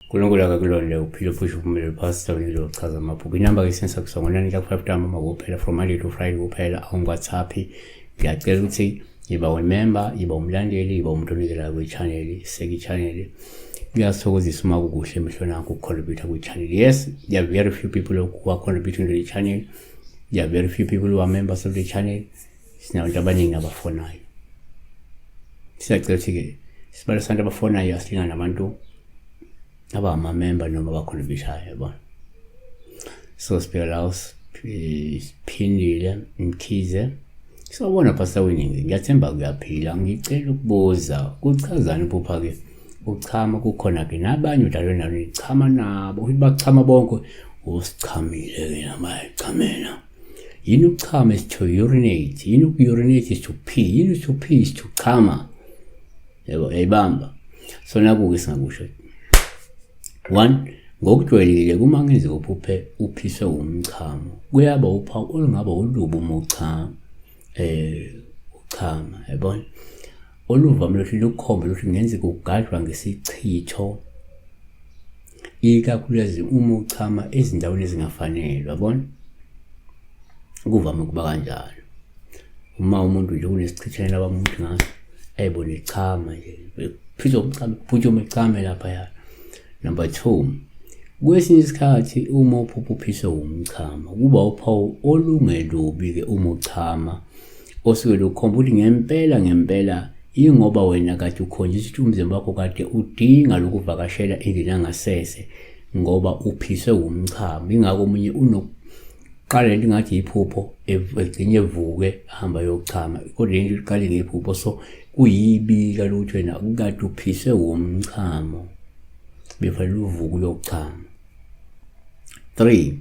Unkulunkulu akakulonde uphile uphushe uphumelele Pastor Winile uchaza amaphupho. Inamba ke sensa kusongonani ka 5 ntambama kuphela from Monday to Friday kuphela awungi-WhatsApp. Ngiyacela ukuthi yiba umember, yiba umlandeli, yiba umuntu onikelayo kwi-channel, seka i-channel. Kuyasithokozisa uma kukuhle emehlweni akho ukucontribute kwi-channel. Yes, there are very few people who are contributing to the channel. There are very few people who are members of the channel. Sinabantu abaningi abafonayo. Siyacela ukuthi-ke sibalo sabantu abafonayo asilingane nabantu abangama-member noma abacontribution, yabona. So sibheka la siphindile Mkhize. Sawubona Pastor Winnings, ngiyathemba kuyaphila. Ngicela ukubuza, kuchazani uphupha ke uchama kukhona ke nabanye udalwe nalo nichama nabo, ukuthi bachama bonke usichamile ke namanje chamela. Yini ukuchama is to urinate, yini uku-urinate is to pee, yini to pee is to chama. Yebo, yayibamba. So naku-ke singakusho. One, ngokujwayelekile uma kungenzeka uphuphe uphiswe umchamo, kuyaba uphawu olungaba olubi uma uchama, uchama, yabona. Oluvamile ukuthi lukhombe ukuthi kungenzeka ugadlwa ngesichitho, ikakhulukazi uma uchama ezindaweni ezingafanele, yabona. Kuvame ukuba kanjalo. Uma umuntu nje kunesichithane labamuntu ngaso, ayibone echama nje, phizwa umchamo, phuthume echame laphaya. Number 2, kwesinye isikhathi uma uphupha uphiswe umchamo, kuba uphawu olungelubi-ke uma uchama, osuke lukhomba ukuthi ngempela ngempela yingoba wena kade ukhonjiswa ukuthi umzimba wakho kade udinga lokuvakashela endlini yangasese ngoba uphiswe umchamo. Ingakho omunye unokuqala lento ingathi iphupho egcine evuke ahamba ayochama, kodwa lento iqale ngephupho. So kuyibika lokuthi wena kade uphiswe umchamo, befanele uvuke uyochama. 3,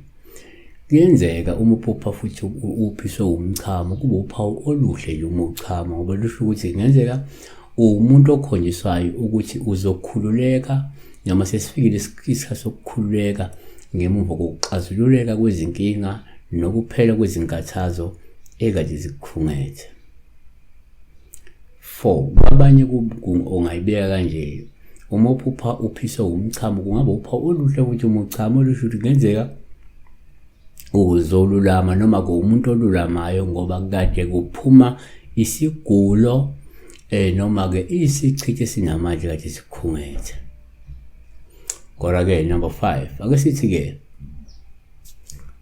kuyenzeka uma uphupha futhi uphiswe umchamo kube uphawu oluhle nje uma uchama, ngoba lusho ukuthi kungenzeka uwumuntu okhonjiswayo ukuthi uzokhululeka noma sesifikile isikhathi sokukhululeka ngemuva kokuxazululeka kwezinkinga nokuphela kwezinkathazo ekade zikukhungethe. 4, kwabanye ungayibeka kanje, uma uphupha uphiswe umchamo kungaba uphawu oluhle futhi uma uchama, olusho ukuthi kungenzeka uzolulama noma kuwumuntu olulamayo ngoba kade kuphuma isigulo noma ke isichitho esinamandla kade sikhungethe. Kodwa ke number 5, ake sithi ke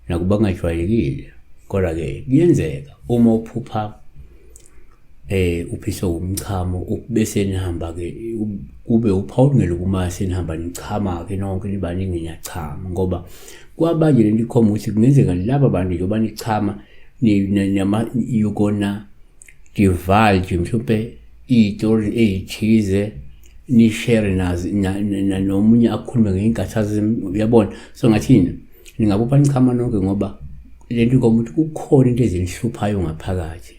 nakuba kungajwayelekile kodwa ke kuyenzeka uma uphupha uphiswe umchamo bese nihamba ke kube uphawu ngelokuma senihamba nichama ke nonke nibaningi niyachama, ngoba kwabanye lento ikhomba ukuthi kungenzeka laba bantu njengoba nichama you gonna divulge mhlawumbe iy'tori ey'thize nishare nazo nomunye akhulume ngey'nkathazo, uyabona. So ngathini, ningabopha nichama nonke ngoba lento ikhomba ukuthi kukhona into ezinihluphayo ngaphakathi,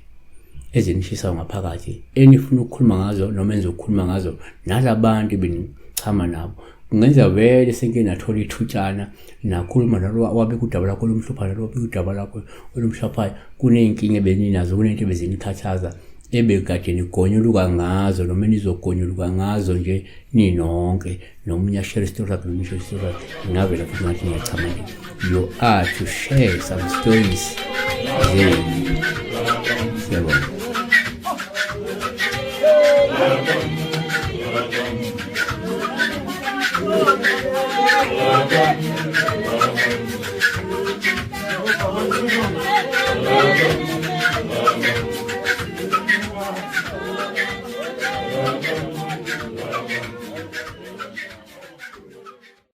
ezinishisayo ngaphakathi enifuna ukukhuluma ngazo noma enizokhuluma ngazo nalabantu benichama nabo. Kungenzeka vele senke nathola ithutshana nakhuluma nalo wabeka udaba lakho olumhluphayo, nalo wabeka udaba lakho olumhluphayo, kuney'nkinga ebeninazo, kunento ebezinikhathaza ebekade nigonyuluka ngazo noma enizogonyuluka ngazo nje ninonke, nomunye ashere isitori sakhe nomunye ashere isitori sakhe, ngavela futhi ngathi niyachama nje. You are to share some stories zenu.